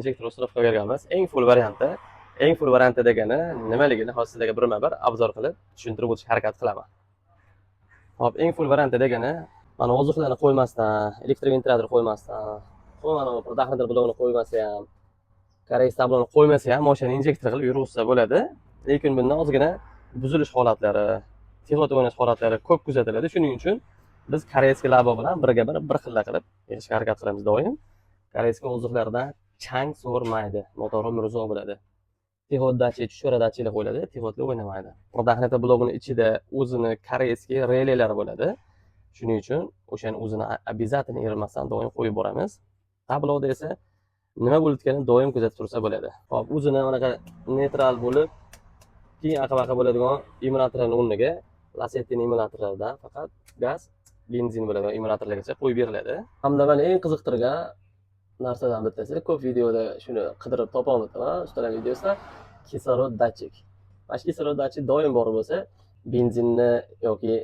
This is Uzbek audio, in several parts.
Injektor установка berganmiz. Eng full varianti. Eng full varianti degani nimaligini hozir sizlarga birma-bir обзор qilib tushuntirib o'tishga harakat qilaman. Xo'p, eng full varianti degani mana воздух larni qo'ymasdan, электровентилятор qo'ymasdan, mana bu предохранитель blokini qo'ymasa ham, koreys tabloni qo'ymasa ham mashinani injektor qilib yurg'izsa bo'ladi. Lekin bundan ozgina buzilish holatlari, техход o'ynash holatlari ko'p kuzatiladi. Shuning uchun biz корейский labo bilan birga bir bir xilla qilib yig'ishga harakat qilamiz doim. Корейский воздух lardan chang so'rmaydi, motor umri uzoq bo'ladi. Техход датчик, tushira датчик lar qo'yiladi, техход lar o'ynamaydi. Предохранитель blogini ichida o'zini корейский relelari bo'ladi. Shuning uchun o'shani o'zini обязательно erinmasdan doim qo'yib boramiz. Tabloda esa nima bo'layotganini doim kuzatib tursa bo'ladi. Xo'p, o'zini anaqa neytral bo'lib, keyin aqa-baqa bo'ladigan emulyatorlarning o'rniga Lacettini emulyatorlaridan faqat gaz, benzin bo'ladigan emulyatorlargacha qo'yib beriladi. Hamda meni eng qiziqtirgan narsadan bittasi, ko'p videoda shuni qidirib topolmayapman, ustalar videosida kislorod датчик. Mana shu kislorod датчик doim bor bo'lsa, benzinni yoki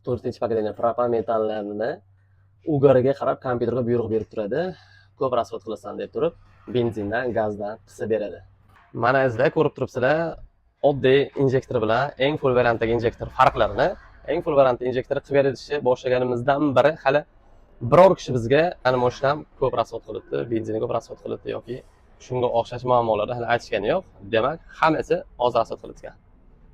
to'rtinchi поколение propan metanlarni угар iga qarab kompyuterga buyruq berib turadi. Ko'p расход qilasan deb turib, benzindan, gazdan qisib beradi. Mana sizlar ko'rib turibsizlar, oddiy injektor bilan eng full variantdagi injektor farqlarini. Eng full variantli injektor qilib berishni boshlaganimizdan beri hali biror kishi bizga ana mashinam ko'p расход qilibdi, benzini ko'p расход qilibdi yoki shunga o'xshash muammolarni hali aytishgani yo'q. Demak, hammasi oz расход qilibdi.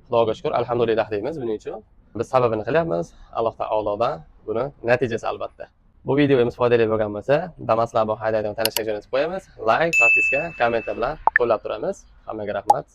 Xudoga shukur, alhamdulillah deymiz buning uchun. Biz sababini qilyapmiz. Alloh taolodan buni natijasi albatta. Bu videomiz foydali bo'lgan bo'lsa, Damas Labo haydaydigan tanishga jo'natib qo'yamiz. Like, подписка, kommentlar bilan qo'llab turamiz. Hammaga rahmat.